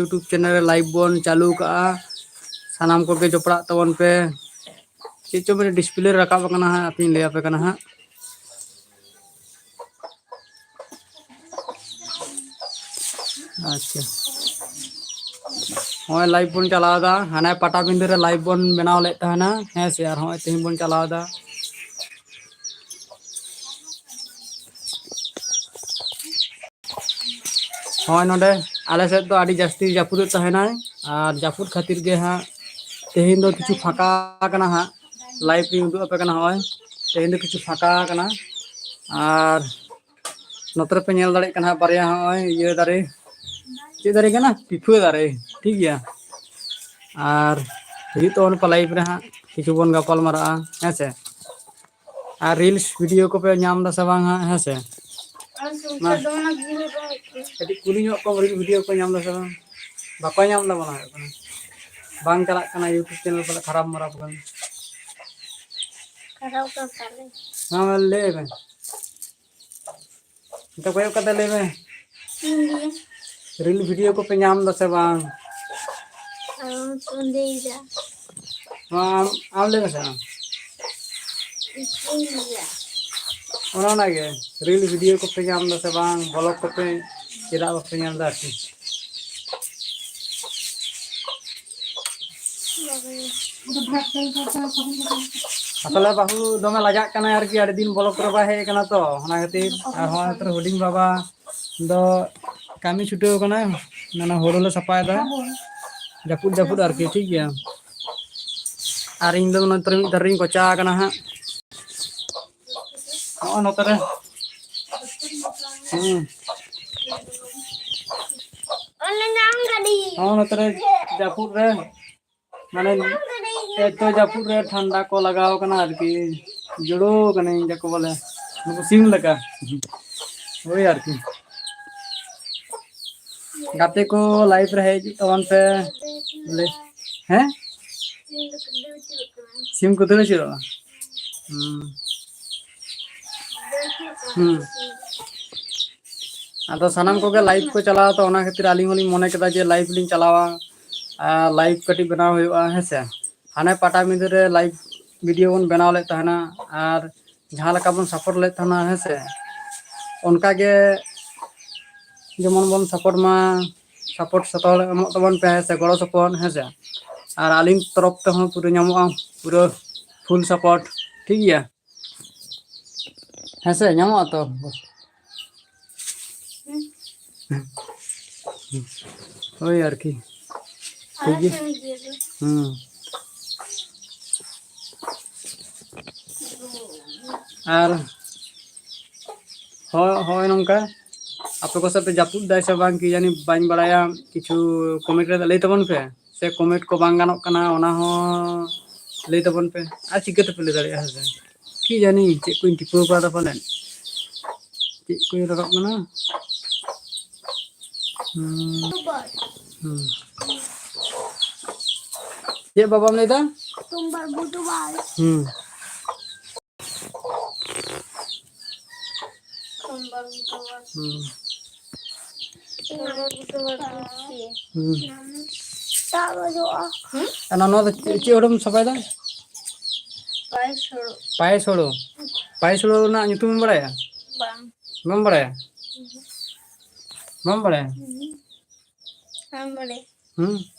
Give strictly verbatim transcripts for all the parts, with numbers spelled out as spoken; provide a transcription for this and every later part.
YouTube channel ᱨᱮ live ᱵᱚᱱ ᱪᱟᱹᱞᱩ ᱠᱟᱜᱼᱟ᱾ ᱥᱟᱱᱟᱢ ᱠᱚᱜᱮ ᱡᱚᱯᱲᱟᱜ ᱛᱟᱵᱚᱱ ᱯᱮ᱾ ᱪᱮᱫ ᱪᱚ ᱢᱤᱫᱴᱮᱱ display ᱨᱮ ᱨᱟᱠᱟᱵ ᱟᱠᱟᱱᱟ ᱦᱟᱸᱜ, ᱟᱯᱮᱧ ᱞᱟᱹᱭ ᱟᱯᱮ ᱠᱟᱱᱟ ᱦᱟᱸᱜ᱾ ᱟᱪᱪᱷᱟ, ᱱᱚᱜᱼᱚᱭ live ᱵᱚᱱ ᱪᱟᱞᱟᱣ ᱮᱫᱟ᱾ ᱦᱟᱱᱮ ᱯᱟᱴᱟᱵᱤᱸᱫᱟᱹ ᱨᱮ live ᱵᱚᱱ ᱵᱮᱱᱟᱣ ᱞᱮᱫ ᱛᱟᱦᱮᱱᱟ, ᱦᱮᱸ ᱥᱮ, ᱟᱨ ᱦᱚᱸᱜᱼᱚᱭ ᱛᱮᱦᱮᱧ ᱵᱚᱱ ᱪᱟᱞᱟᱣ ᱮᱫᱟ᱾ ᱦᱳᱭ, ᱱᱚᱰᱮ ᱟᱞᱮ ᱥᱮᱫ ᱫᱚ ᱟᱹᱰᱤ ᱡᱟᱹᱥᱛᱤ ᱡᱟᱹᱯᱩᱫᱮᱫ ᱛᱟᱦᱮᱱᱟᱭ, ᱟᱨ ᱡᱟᱹᱯᱩᱫ ᱠᱷᱟᱹᱛᱤᱨ ᱜᱮ ᱦᱟᱸᱜ ᱛᱮᱦᱮᱧ ᱫᱚ ᱠᱤᱪᱷᱩ ᱯᱷᱟᱸᱠᱟ ᱟᱠᱟᱱᱟ ᱦᱟᱸᱜ᱾ Live ᱤᱧ ᱩᱫᱩᱜ ᱟᱯᱮ ᱠᱟᱱᱟ, ᱦᱚᱸᱜᱼᱚᱭ ᱛᱮᱦᱮᱧ ᱫᱚ ᱠᱤᱪᱷᱩ ᱯᱷᱟᱸᱠᱟ ᱟᱠᱟᱱᱟ᱾ ᱟᱨ ᱱᱚᱛᱮ ᱨᱮᱯᱮ ᱧᱮᱞ ᱫᱟᱲᱮᱭᱟᱜ ᱠᱟᱱᱟ ᱦᱟᱸᱜ, ᱵᱟᱨᱭᱟ ᱦᱚᱸᱜᱼᱚᱭ ᱤᱭᱟᱹ ᱫᱟᱨᱮ, ᱪᱮᱫ ᱫᱟᱨᱮ ᱠᱟᱱᱟ? ᱯᱤᱯᱷᱟᱹ ᱫᱟᱨᱮ, ᱴᱷᱤᱠ ᱜᱮᱭᱟ᱾ ᱟᱨ ᱦᱤᱡᱩᱜ ᱛᱟᱵᱚᱱ ᱯᱮ live ᱨᱮ ᱦᱟᱸᱜ, ᱠᱤᱪᱷᱩ ᱵᱚᱱ ᱜᱟᱯᱟᱞ ᱢᱟᱨᱟᱜᱼᱟ, ᱦᱮᱸ ᱥᱮ᱾ ᱟᱨ reels video ᱠᱚᱯᱮ ᱧᱟᱢ ᱮᱫᱟ ᱥᱮ ᱵᱟᱝ ᱦᱟᱸᱜ, ᱦᱮᱸ ᱥᱮ? ᱢᱟ᱾ ᱠᱟᱹᱴᱤᱡ ᱠᱩᱞᱤ ᱧᱚᱜ ᱠᱚᱢ, reels video ᱠᱚ ᱧᱟᱢ ᱮᱫᱟ ᱥᱮ ᱵᱟᱝ? ᱵᱟᱠᱚ ᱧᱟᱢ ᱮᱫᱟ, ᱢᱚᱱᱮ ᱦᱩᱭᱩᱜ ᱠᱟᱱᱟ᱾ ᱵᱟᱝ ᱪᱟᱞᱟᱜ ᱠᱟᱱᱟ YouTube channel, ᱯᱟᱞᱮ ᱠᱷᱟᱨᱟᱯ ᱢᱟᱨᱟᱯ ᱠᱟᱱᱟ᱾ ᱠᱷᱟᱨᱟᱯ ᱠᱟᱱ ᱛᱟᱞᱮ᱾ ᱢᱟ, ᱢᱟ, ᱞᱟᱹᱭ ᱵᱮᱱ᱾ ᱱᱤᱛᱚᱜ ᱠᱚᱭᱚᱜ ᱠᱟᱛᱮ ᱞᱟᱹᱭ ᱢᱮ᱾ ᱤᱧ ᱜᱮ᱾ Reel video ᱠᱚᱯᱮ ᱧᱟᱢ ᱮᱫᱟ ᱥᱮ ᱵᱟᱝ? ᱟᱨ ᱥᱚᱱᱫᱮᱭ ᱫᱟ᱾ ᱢᱟ, ᱟᱢ, ᱟᱢ ᱞᱟᱹᱭ ᱢᱮᱥᱮ ᱟᱢ᱾ ᱤᱧ ᱜᱮ᱾ ᱚᱱᱟ, ᱚᱱᱟᱜᱮ, reel video ᱠᱚᱯᱮ ᱧᱟᱢ ᱮᱫᱟ ᱥᱮ ᱵᱟᱝ? Vlog ᱠᱚᱯᱮ ᱪᱮᱫᱟᱜ ᱵᱟᱯᱮ ᱧᱟᱢ ᱮᱫᱟ ᱟᱨᱠᱤ? ᱟᱥᱚᱞᱮ ᱵᱟᱹᱦᱩ ᱫᱚᱢᱮ ᱞᱟᱡᱟᱜ ᱠᱟᱱᱟᱭ ᱟᱨᱠᱤ, ᱟᱹᱰᱤ ᱫᱤᱱ vlog ᱠᱚᱨᱮ ᱵᱟᱭ ᱦᱮᱡ ᱟᱠᱟᱱᱟ ᱛᱚ, ᱚᱱᱟ ᱠᱷᱟᱹᱛᱤᱨ᱾ ᱟᱨ ᱦᱚᱸ ᱱᱚᱛᱮ ᱦᱩᱰᱤᱧ ᱵᱟᱵᱟ ᱫᱚ ᱠᱟᱹᱢᱤ ᱪᱷᱩᱴᱟᱹᱣ ᱠᱟᱱᱟᱭ, ᱢᱟᱱᱮ ᱦᱳᱲᱳ ᱞᱮ ᱥᱟᱯᱷᱟᱭᱮᱫᱟ, ᱡᱟᱹᱯᱩᱫ ᱡᱟᱹᱯᱩᱫ ᱟᱨᱠᱤ, ᱴᱷᱤᱠ ᱜᱮᱭᱟ᱾ ᱟᱨ ᱤᱧ ᱫᱚ ᱱᱚᱛᱮ ᱨᱮ ᱢᱤᱫ ᱫᱷᱟᱨᱮ ᱨᱤᱧ ᱠᱚᱪᱟ ᱟᱠᱟᱱᱟ ᱦᱟᱸᱜ, ᱱᱚᱜᱼᱚᱭ ᱱᱚᱛᱮ ᱨᱮ᱾ ᱦᱩᱸ᱾ ᱱᱚᱜᱼᱚᱭ ᱱᱚᱛᱮ ᱨᱮ ᱡᱟᱹᱯᱩᱫ ᱨᱮ ᱢᱟᱱᱮ ᱮᱛᱚ ᱡᱟᱹᱯᱩᱫ ᱨᱮ ᱴᱷᱟᱱᱰᱟ ᱠᱚ ᱞᱟᱜᱟᱣ ᱠᱟᱱᱟ ᱟᱨᱠᱤ, ᱡᱩᱲᱟᱹᱣ ᱠᱟᱹᱱᱟᱹᱧ ᱡᱟᱠᱚ ᱵᱚᱞᱮ, ᱱᱩᱠᱩ ᱥᱤᱢ ᱞᱮᱠᱟ᱾ ᱦᱳᱭ ᱟᱨᱠᱤ᱾ ᱜᱟᱛᱮ ᱠᱚ live ᱨᱮ ᱦᱮᱡ ᱦᱤᱡᱩᱜ ᱛᱟᱵᱚᱱ ᱯᱮ᱾ ᱵᱚᱞᱮ, ᱦᱮᱸ? ᱥᱤᱢ ᱠᱚ ᱫᱟᱹᱲ ᱟᱹᱪᱩᱨᱚᱜᱼᱟ? ᱦᱩᱸ᱾ ᱦᱩᱸ᱾ ᱟᱫᱚ ᱥᱟᱱᱟᱢ ᱠᱚᱜᱮ live ᱠᱚ ᱪᱟᱞᱟᱣᱟ, ᱛᱚ ᱚᱱᱟ ᱠᱷᱟᱹᱛᱤᱨ ᱟᱹᱞᱤᱧ ᱦᱚᱸᱞᱤᱧ ᱢᱚᱱᱮ ᱠᱮᱫᱟ ᱡᱮ live ᱞᱤᱧ ᱪᱟᱞᱟᱣᱟ, ᱟᱨ live ᱠᱟᱹᱴᱤᱡ ᱵᱮᱱᱟᱣ ᱦᱩᱭᱩᱜᱼᱟ, ᱦᱮᱸ ᱥᱮ᱾ ᱦᱟᱱᱮ ᱯᱟᱴᱟᱵᱤᱸᱫᱷᱟᱹ ᱨᱮ live video ᱵᱚᱱ ᱵᱮᱱᱟᱣ ᱞᱮᱫ ᱛᱟᱦᱮᱱᱟ, ᱟᱨ ᱡᱟᱦᱟᱸ ᱞᱮᱠᱟ ᱵᱚᱱ support ᱞᱮᱫ ᱛᱟᱦᱮᱱᱟ, ᱦᱮᱸ ᱥᱮ, ᱚᱱᱠᱟ ᱜᱮ ᱡᱮᱢᱚᱱ ᱵᱚᱱ support ᱢᱟ, support ᱡᱚᱛᱚ ᱦᱚᱲ ᱮᱢᱚᱜ ᱛᱟᱵᱚᱱ ᱯᱮ, ᱦᱮᱸ ᱥᱮ, ᱜᱚᱲᱚ support, ᱦᱮᱸ ᱥᱮ᱾ ᱟᱨ ᱟᱹᱞᱤᱧ ᱛᱚᱨᱚᱯ ᱛᱮᱦᱚᱸ ᱯᱩᱨᱟᱹ ᱧᱟᱢᱚᱜᱼᱟ, ᱯᱩᱨᱟᱹ full support, ᱴᱷᱤᱠ ᱜᱮᱭᱟ? ᱦᱮᱸ ᱥᱮ, ᱧᱟᱢᱚᱜᱼᱟ ᱛᱚ? ᱦᱳᱭ ᱟᱨᱠᱤ᱾ ᱴᱷᱤᱠ ᱜᱮᱭᱟ᱾ ᱦᱩᱸ᱾ ᱟᱨ ᱦᱚ-, ᱦᱚᱸᱜᱼᱚᱭ ᱱᱚᱝᱠᱟ ᱟᱯᱮ ᱠᱚ ᱥᱮᱫ ᱯᱮ ᱡᱟᱹᱯᱩᱫ ᱫᱟᱭ ᱥᱮ ᱵᱟᱝ ᱠᱤ ᱡᱟᱹᱱᱤ ᱵᱟᱹᱧ ᱵᱟᱲᱟᱭᱟ, ᱠᱤᱪᱷᱩ comment ᱨᱮ ᱞᱟᱹᱭ ᱛᱟᱵᱚᱱ ᱯᱮ, ᱥᱮ comment ᱠᱚ ᱵᱟᱝ ᱜᱟᱱᱚᱜ ᱠᱟᱱᱟ ᱚᱱᱟ ᱦᱚᱸ ᱞᱟᱹᱭ ᱛᱟᱵᱚᱱ ᱯᱮ᱾ ᱟᱨ ᱪᱤᱠᱟᱹ ᱛᱮᱯᱮ ᱞᱟᱹᱭ ᱫᱟᱲᱮᱭᱟᱜᱼᱟ, ᱦᱮᱸ ᱥᱮ? ᱠᱤ ᱡᱟᱹᱱᱤ ᱪᱮᱫ ᱠᱚᱧ ᱴᱤᱯᱟᱹᱣ ᱠᱟᱫᱟ ᱯᱟᱞᱮᱱ, ᱪᱮᱫ ᱠᱚᱧ ᱨᱟᱠᱟᱵ ᱠᱟᱱᱟ᱾ ᱦᱩᱸ᱾ ᱦᱩᱸ᱾ ᱪᱮᱫ ᱵᱟᱵᱟᱢ ᱞᱟᱹᱭ ᱫᱟ? ᱥᱳᱢᱵᱟᱨ, ᱵᱩᱫᱷᱵᱟᱨ᱾ ᱦᱩᱸ᱾ ᱥᱳᱢᱵᱟᱨ, ᱵᱩᱫᱷᱵᱟᱨ᱾ ᱦᱩᱸ᱾ ᱥᱳᱢᱵᱟᱨ, ᱵᱩᱫᱷᱵᱟᱨ, ᱵᱤᱥᱤ᱾ ᱦᱩᱸ᱾ ᱫᱟᱜ ᱵᱟᱹᱱᱩᱜᱼᱟ᱾ ᱦᱩᱸ? ᱟᱨ ᱱᱚᱣᱟ ᱫᱚ ᱪᱮᱫ, ᱪᱮᱫ ᱦᱩᱲᱩᱢ ᱥᱟᱯᱷᱟᱭ ᱫᱟ? ᱯᱟᱭᱮᱥ ᱦᱩᱲᱩ᱾ ᱯᱟᱭᱮᱥ ᱦᱩᱲᱩ? ᱯᱟᱭᱮᱥ ᱦᱩᱲᱩ ᱨᱮᱱᱟᱜ ᱧᱩᱛᱩᱢᱮᱢ ᱵᱟᱲᱟᱭᱟ? ᱵᱟᱝ᱾ ᱵᱟᱢ ᱵᱟᱲᱟᱭᱟ? ᱵᱟᱢ ᱵᱟᱲᱟᱭᱟ? ᱵᱟᱢ ᱵᱟᱲᱟᱭᱟ? ᱦᱩᱸ?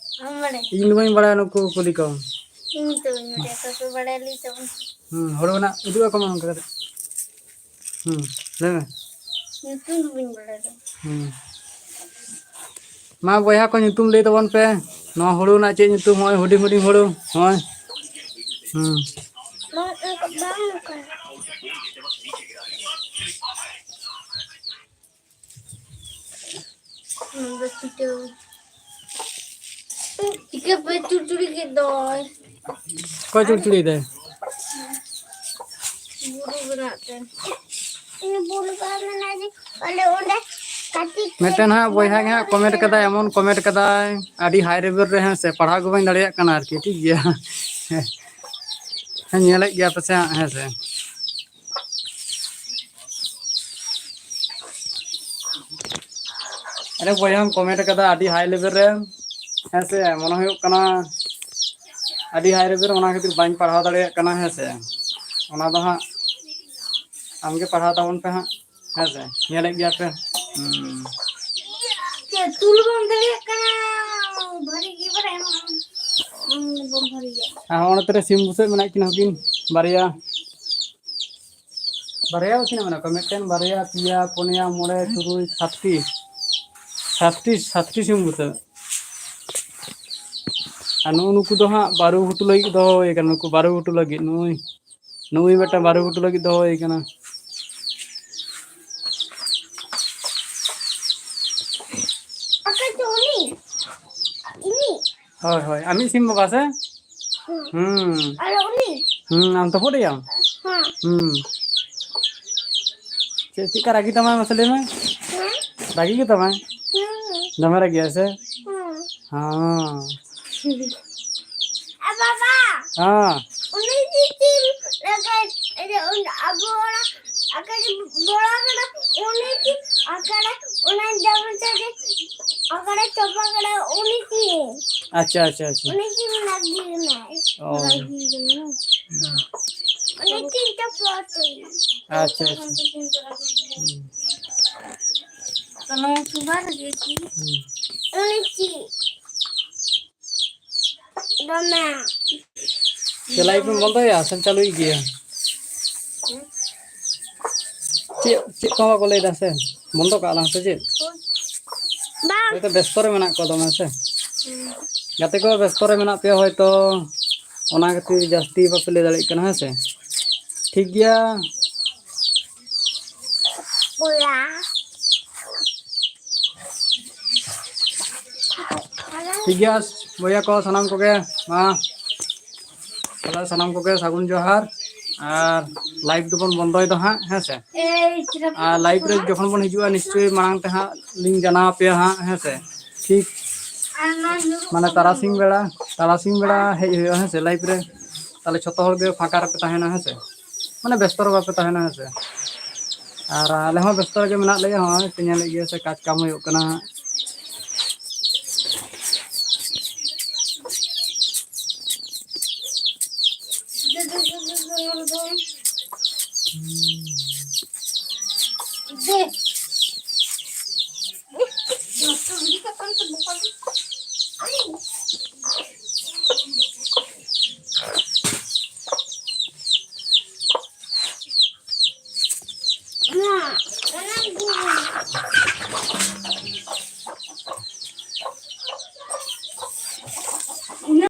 ᱟᱢ ᱵᱟᱲᱟᱭᱟ? ᱤᱧ ᱫᱚ ᱵᱟᱹᱧ ᱵᱟᱲᱟᱭᱟ, ᱱᱩᱠᱩ ᱠᱩᱞᱤ ᱠᱚᱢ᱾ ᱤᱧ ᱫᱚ ᱵᱟᱹᱧ ᱵᱟᱲᱟᱭᱟ, ᱚᱠᱚᱭ ᱠᱚ ᱵᱟᱲᱟᱭᱟ ᱞᱟᱹᱭ ᱛᱟᱵᱚᱱ ᱯᱮ᱾ ᱦᱩᱸ, ᱦᱩᱲᱩ ᱨᱮᱱᱟᱜ ᱩᱫᱩᱜ ᱟᱠᱚ ᱢᱮ ᱚᱱᱠᱟ ᱠᱟᱛᱮ᱾ ᱦᱩᱸ, ᱞᱟᱹᱭ ᱢᱮ᱾ ᱧᱩᱛᱩᱢ ᱫᱚ ᱵᱟᱹᱧ ᱵᱟᱲᱟᱭᱟ᱾ ᱦᱩᱸ᱾ ᱢᱟ ᱵᱚᱭᱦᱟ ᱠᱚ ᱧᱩᱛᱩᱢ ᱞᱟᱹᱭ ᱛᱟᱵᱚᱱ ᱯᱮ᱾ ᱱᱚᱣᱟ ᱦᱩᱲᱩ ᱨᱮᱱᱟᱜ ᱪᱮᱫ ᱧᱩᱛᱩᱢ? ᱦᱚᱸᱜᱼᱚᱭ ᱦᱩᱰᱤᱧ ᱦᱩᱰᱤᱧ ᱦᱩᱲᱩ᱾ ᱦᱚᱸᱜᱼᱚᱭ᱾ ᱦᱩᱸ᱾ ᱵᱟᱝ, ᱚᱱᱠᱟ ᱵᱟᱝ, ᱚᱱᱠᱟ᱾ ᱱᱚᱣᱟ ᱫᱚ ᱪᱤᱴᱟᱹ᱾ ᱪᱤᱠᱟᱹ ᱯᱮ ᱪᱩᱲᱪᱩᱲᱤ ᱠᱮᱫ ᱫᱚᱭ? ᱚᱠᱚᱭ ᱪᱩᱲᱪᱩᱲᱤ ᱫᱟᱭ? ᱵᱩᱨᱩ ᱵᱮᱱᱟᱜ ᱛᱮ᱾ ᱤᱧ ᱵᱩᱨᱩ ᱵᱮᱱᱟᱜ ᱢᱮᱱᱟᱜ ᱡᱮ, ᱟᱞᱮ ᱚᱸᱰᱮ ᱠᱟᱹᱴᱤᱡ ᱢᱤᱫᱴᱮᱱ ᱦᱟᱸᱜ ᱵᱚᱭᱦᱟ ᱜᱮ ᱦᱟᱸᱜ comment ᱠᱟᱫᱟᱭ, ᱮᱢᱚᱱ comment ᱠᱟᱫᱟᱭ, ᱟᱹᱰᱤ high level ᱨᱮ, ᱦᱮᱸ ᱥᱮ, ᱯᱟᱲᱦᱟᱣ ᱜᱮ ᱵᱟᱹᱧ ᱫᱟᱲᱮᱭᱟᱜ ᱠᱟᱱᱟ ᱟᱨᱠᱤ, ᱴᱷᱤᱠ ᱜᱮᱭᱟ᱾ ᱦᱮᱸ, ᱧᱮᱞᱮᱫ ᱜᱮᱭᱟ ᱯᱮ ᱥᱮ ᱦᱟᱸᱜ, ᱦᱮᱸ ᱥᱮ᱾ ᱟᱨᱮ ᱵᱚᱭᱦᱟᱢ ᱠᱚᱢᱮᱱᱴ ᱟᱠᱟᱫᱟ ᱟᱹᱰᱤ ᱦᱟᱭ ᱞᱮᱵᱮᱞ ᱨᱮ, ᱦᱮᱸ ᱥᱮ? ᱢᱚᱱᱮ ᱦᱩᱭᱩᱜ ᱠᱟᱱᱟ ᱟᱹᱰᱤ ᱦᱟᱭ ᱞᱮᱵᱮᱞ ᱨᱮ, ᱚᱱᱟ ᱠᱷᱟᱹᱛᱤᱨ ᱵᱟᱹᱧ ᱯᱟᱲᱦᱟᱣ ᱫᱟᱲᱮᱭᱟᱜ ᱠᱟᱱᱟ, ᱦᱮᱸ ᱥᱮ? ᱚᱱᱟ ᱫᱚ ᱦᱟᱸᱜ ᱟᱢᱜᱮ ᱯᱟᱲᱦᱟᱣ ᱛᱟᱵᱚᱱ ᱯᱮ ᱦᱟᱸᱜ, ᱦᱮᱸ ᱥᱮ? ᱧᱮᱞᱮᱫ ᱜᱮᱭᱟ ᱯᱮ᱾ ᱦᱩᱸ᱾ ᱪᱮᱫ ᱛᱩᱞ ᱵᱟᱢ ᱫᱟᱲᱮᱭᱟᱜ ᱠᱟᱱᱟ? ᱵᱷᱟᱹᱨᱤ ᱜᱮ ᱵᱟᱲᱟᱭ ᱟᱢ, ᱟᱢ ᱫᱚ ᱵᱟᱢ ᱵᱷᱟᱹᱨᱤᱭᱟ᱾ ᱟᱨ ᱦᱚᱸ ᱚᱱᱟ ᱛᱮᱨᱮ ᱥᱤᱢ ᱵᱩᱥᱟᱹᱜ ᱢᱮᱱᱟᱜ ᱠᱤᱱᱟ ᱦᱩᱠᱤᱱ ᱵᱟᱨᱭᱟ᱾ ᱵᱟᱨᱭᱟ ᱵᱟᱹᱠᱤᱱ ᱢᱮᱱᱟᱜ ᱠᱚᱣᱟ, ᱢᱤᱫᱴᱮᱱ, ᱵᱟᱨᱭᱟ, ᱯᱮᱭᱟ, ᱯᱩᱱᱭᱟ, ᱢᱚᱬᱮ, ᱛᱩᱨᱩᱭ, ᱥᱟᱛᱴᱤ᱾ ᱥᱟᱛᱴᱤ, ᱥᱟᱛᱴᱤ ᱥᱤᱢ ᱵᱩᱥᱟᱹᱜ᱾ ᱟᱨ ᱱᱩᱜᱼᱩ ᱱᱩᱠᱩ ᱫᱚ ᱦᱟᱸᱜ ᱵᱟᱹᱨᱩ ᱜᱷᱩᱴᱩ ᱞᱟᱹᱜᱤᱫ ᱫᱚᱦᱚ ᱦᱩᱭ ᱟᱠᱟᱱᱟ, ᱱᱩᱠᱩ ᱵᱟᱹᱨᱩ ᱜᱷᱩᱴᱩ ᱞᱟᱹᱜᱤᱫ᱾ ᱱᱩᱜᱼᱩᱭ, ᱱᱩᱜᱼᱩᱭ ᱢᱤᱫᱴᱟᱝ ᱵᱟᱹᱨᱩ ᱜᱷᱩᱴᱩ ᱞᱟᱹᱜᱤᱫ ᱫᱚᱦᱚ ᱦᱩᱭ ᱟᱠᱟᱱᱟ᱾ ᱟᱯᱮ ᱫᱚ ᱩᱱᱤ? ᱩᱱᱤ? ᱦᱳᱭ, ᱦᱳᱭ, ᱟᱢᱤᱡ ᱥᱤᱢ ᱵᱟᱵᱟ ᱥᱮ? ᱦᱩᱸ᱾ ᱦᱩᱸ᱾ ᱟᱨ ᱩᱱᱤ? ᱦᱩᱸ, ᱟᱢ ᱛᱩᱯᱩᱫ ᱮᱭᱟᱢ? ᱦᱮᱸ᱾ ᱦᱩᱸ᱾ ᱪᱮᱫ, ᱪᱮᱫ ᱞᱮᱠᱟ ᱨᱟᱹᱜᱤ ᱛᱟᱢᱟᱭ ᱢᱟᱥᱮ ᱞᱟᱹᱭ ᱢᱮ? ᱦᱮᱸ? ᱨᱟᱹᱜᱤ ᱜᱮ ᱛᱟᱢᱟᱭ? ᱦᱩᱸ᱾ ᱫᱚᱢᱮ ᱨᱟᱹᱜᱤᱭᱟᱭ ᱥᱮ? ᱦᱩᱸ᱾ ᱦᱚᱸ᱾ ᱮ ᱵᱟᱵᱟ᱾ ᱦᱮᱸ᱾ ᱩᱱᱤ ᱡᱩᱫᱤ ᱞᱟᱜᱟᱭ, ᱮ, ᱩᱱ-, ᱟᱵᱚ ᱚᱲᱟᱜ ᱟᱠᱟᱨᱮ ᱵᱚᱞᱚ ᱠᱟᱱᱟ, ᱩᱱᱤ ᱠᱤ ᱟᱠᱟᱨᱮ ᱚᱱᱟ ᱡᱟᱢᱟ ᱛᱮᱜᱮ ᱟᱠᱟᱨᱮ ᱪᱟᱵᱟ ᱠᱟᱱᱟ, ᱩᱱᱤ ᱠᱤ? ᱟᱪᱪᱷᱟ, ᱟᱪᱪᱷᱟ, ᱟᱪᱪᱷᱟ᱾ ᱩᱱᱤ ᱠᱤ ᱞᱟᱹᱜᱤᱫ ᱠᱟᱱᱟᱭ? ᱚ᱾ ᱞᱟᱹᱜᱤᱫ ᱠᱟᱱᱟᱭ᱾ ᱩᱱᱤ ᱪᱤᱱᱛᱟ ᱯᱚᱲᱛᱩᱭ᱾ ᱟᱪᱪᱷᱟ, ᱟᱪᱪᱷᱟ᱾ ᱦᱩᱸ᱾ ᱛᱟᱦᱞᱮ ᱥᱩᱜᱟᱨ ᱜᱮ ᱠᱤ? ᱦᱩᱸ᱾ ᱩᱱᱤ ᱪᱤ? ᱫᱚᱢᱮ᱾ ᱪᱮ, ᱞᱟᱭᱤᱵᱷ ᱮᱢ ᱵᱚᱱᱫᱚᱭᱟ ᱥᱮᱢ ᱪᱟᱹᱞᱩᱭ ᱜᱮᱭᱟ? ᱪᱮᱫ, ᱪᱮᱫ ᱠᱚ ᱵᱟᱠᱚ ᱞᱟᱹᱭᱫᱟ ᱥᱮ? ᱵᱚᱱᱫᱚ ᱠᱟᱜ ᱞᱟᱝ ᱥᱮ ᱪᱮᱫ? ᱵᱟᱝ᱾ ᱦᱚᱭᱛᱳ ᱵᱮᱥᱛᱚ ᱨᱮ ᱢᱮᱱᱟᱜ ᱠᱚᱣᱟ ᱫᱚᱢᱮ ᱥᱮ? ᱦᱩᱸ᱾ ᱜᱟᱛᱮ ᱠᱚ ᱵᱮᱥᱛᱚ ᱨᱮ ᱢᱮᱱᱟᱜ ᱯᱮᱭᱟ ᱦᱚᱭᱛᱳ, ᱚᱱᱟ ᱠᱷᱟᱹᱛᱤᱨ ᱡᱟᱹᱥᱛᱤ ᱵᱟᱯᱮ ᱞᱟᱹᱭ ᱫᱟᱲᱮᱭᱟᱜ ᱠᱟᱱᱟ, ᱦᱮᱸ ᱥᱮ? ᱴᱷᱤᱠ ᱜᱮᱭᱟ᱾ ᱯᱩᱨᱟ᱾ ᱴᱷᱤᱠ ᱜᱮᱭᱟ ᱵᱚᱭᱦᱟ ᱠᱚ, ᱥᱟᱱᱟᱢ ᱠᱚᱜᱮ ᱢᱟ ᱛᱟᱦᱞᱮ ᱥᱟᱱᱟᱢ ᱠᱚᱜᱮ ᱥᱟᱹᱜᱩᱱ ᱡᱚᱦᱟᱨ᱾ ᱟᱨ ᱞᱟᱭᱤᱵᱷ ᱫᱚᱵᱚᱱ ᱵᱚᱱᱫᱚᱭ ᱫᱚ ᱦᱟᱸᱜ, ᱦᱮᱸ ᱥᱮ? ᱟᱨ ᱞᱟᱭᱤᱵᱷ ᱨᱮ ᱡᱚᱠᱷᱚᱱ ᱵᱚᱱ ᱦᱤᱡᱩᱜᱼᱟ, ᱱᱤᱥᱪᱳᱭ ᱢᱟᱲᱟᱝ ᱛᱮ ᱦᱟᱸᱜ ᱞᱤᱧ ᱡᱟᱱᱟᱣ ᱟᱯᱮᱭᱟ ᱦᱟᱸᱜ, ᱦᱮᱸ ᱥᱮ? ᱴᱷᱤᱠ ᱢᱟᱱᱮ ᱛᱟᱨᱟᱥᱤᱧ ᱵᱮᱲᱟ, ᱛᱟᱨᱟᱥᱤᱧ ᱵᱮᱲᱟ ᱦᱮᱡ ᱦᱩᱭᱩᱜᱼᱟ, ᱦᱮᱸ ᱥᱮ? ᱞᱟᱭᱤᱵᱷ ᱨᱮ ᱛᱟᱦᱞᱮ ᱡᱷᱚᱛᱚ ᱦᱚᱲ ᱜᱮ ᱯᱷᱟᱸᱠᱟ ᱨᱮᱯᱮ ᱛᱟᱦᱮᱱᱟ, ᱦᱮᱸ ᱥᱮ? ᱢᱟᱱᱮ ᱵᱮᱥᱛᱚ ᱨᱮ ᱵᱟᱯᱮ ᱛᱟᱦᱮᱱᱟ, ᱦᱮᱸ ᱥᱮ? ᱟᱨ ᱟᱞᱮ ᱦᱚᱸ ᱵᱮᱥᱛᱚ ᱨᱮᱜᱮ ᱢᱮᱱᱟᱜ ᱞᱮᱭᱟ, ᱦᱚᱸᱜᱼᱚᱭ ᱯᱮ ᱧᱮᱞᱮᱫ ᱜᱮᱭᱟ ᱥᱮ, ᱠᱟᱡᱽ ᱠᱟᱢ ᱦᱩᱭᱩᱜ ᱠᱟᱱᱟ ᱦᱟᱸᱜ᱾ ᱱᱚᱰᱮ ᱫᱚ᱾